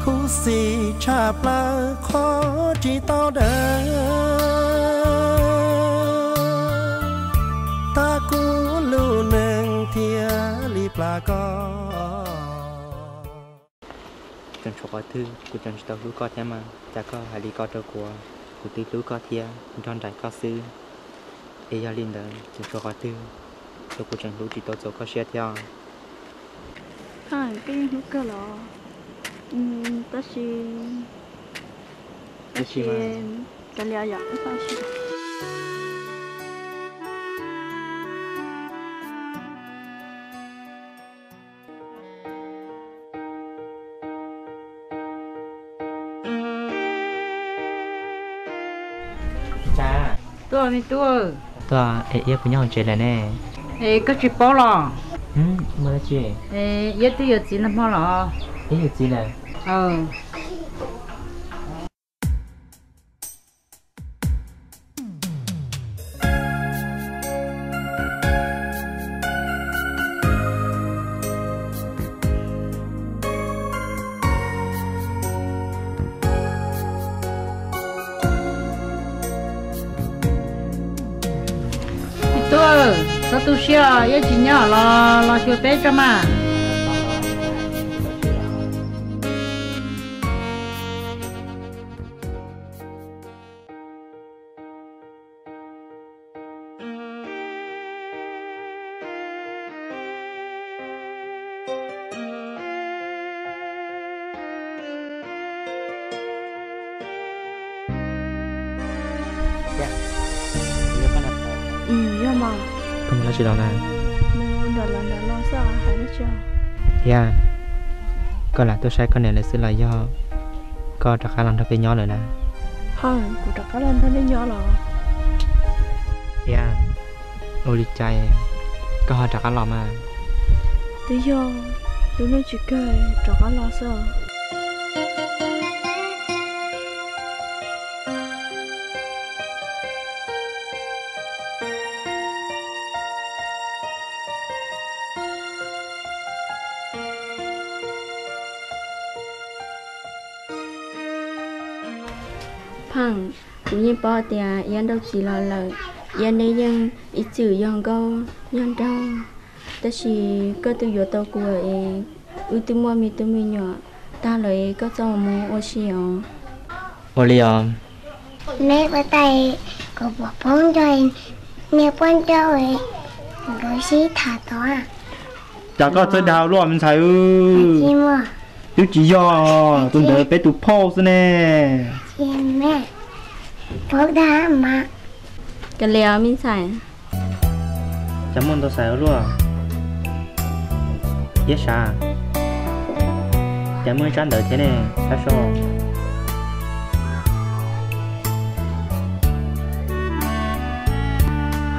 Khuv xim tshaj plaws qhov tsis tau dawb, tag kuv lub neej thiaj li plam koj. Tseem tshuav qhov twg kuv tseem tsis tau hlub koj thiab mas, cas koj hais li ko rau kuv, kuv twb hlub koj thiab nrog nraim koj xwb. Es yog li ntawd tseem tshuav qhov twg uas kuv tseem hlub tsis tau txaus koj siab thiab? Koj yeej hlub kawg los? Tab sis, tab sis, kav liam yom. Tuaj me tub. Tuaj es, iab puas nyob hauv tsev lawm ne? Es koj tsis paub los? Muaj dab tsi? Iab twb yuav txiv nag hmo los. Iab yuav txiv lawm? Tub, txhob tu siab, iab tsis nyob los los xyuas peb tso mas. Yog mas. Koj mus dab tsi los na? Mus nram lawv nram los xwb, hais dab tsi? Yog koj lam tuaj saib koj niam lawv xwb los yog koj rov qab los nrog peb nyob lawm na? Hawj, kuv rov qab los nrog nej nyob los? Yog, ua li cas koj ho rov qab los mas? Twb yog lub neej tsis kawg rov qab los xwb. Pheej, kuv yeej paub tias iab nrauj txiv los lawm, iab neb yeej ib txwm yog nkauj yog nraug, tab sis koj twb yuav tau kuv es wb twb muaj me tub me nyuam tag lawm es koj txhob mus ua si os. Ua li os. Neb ua tau, kuv puas poob nrog niag poj nrauj nkawd sib tham tod? Cas koj txawj dag luaj me ntxhais? Twb tsis yog, tus ntawd peb tus phauj xwb ne. Kav liam me ntxhais. Cas muaj ntau xaiv ua luaj? Iab sav, cas muaj ib tsab ntawv thiab ne, sab so.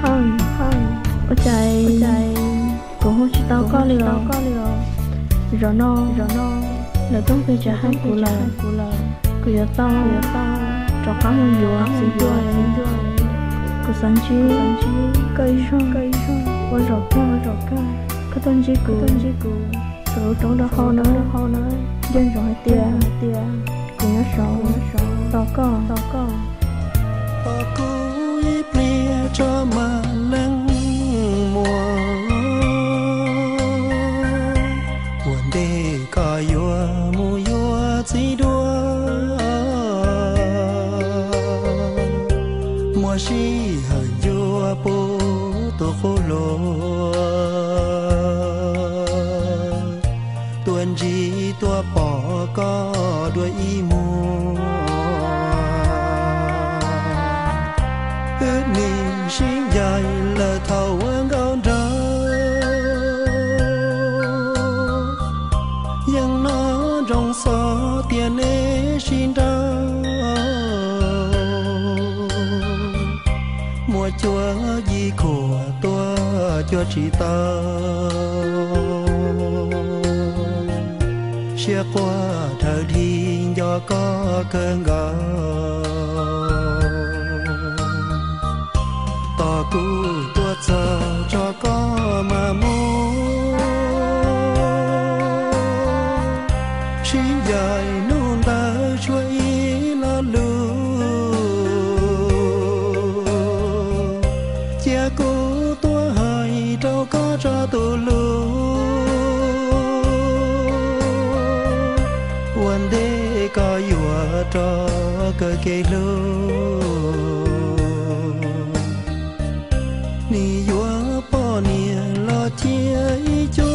Hawj, ua cas kuv hu tsis tau koj li os? Zaum no, zaum no lawv tuaj nqis tsev hais kuv lawm. Kuv yuav tau, yuav tau rov qab mus yuav txiv tuaj. Kuv xav ntsib koj ib zaug, ua zaum kawg, ua zaum kawg koj tuaj ntsib kuv, ntsib kuv rau lub roob rau hau na, hau na. Nco ntsoov hais tias kuv nyob saud tos koj, tos koj. Pom kuv ib pliag tso mas leej muam, ua ntej koj yuav mus yuav txiv dua, muaj sij hawm ncua puv tus qub hluas, tuaj ntsib tuaj pom koj dua ib muag. Wb nim sib ncaim lawm thaum ua nkauj nraug, yeej nco ntsoov xov tias neb sib nrauj, muaj cuab yim khuam tuaj cuab tsis tau, siab quaj dhawv dhi nco koj kawg nkaus. Tos kuv tuaj txog tso koj mam mus, sib ncaim Hnub ntawd tshuav ib lo lus, cia kuv tuaj hais rau koj tso tus lus, ua ntej koj yuav rov kaw kev hlub. Nim yuav poj niam los cia ib co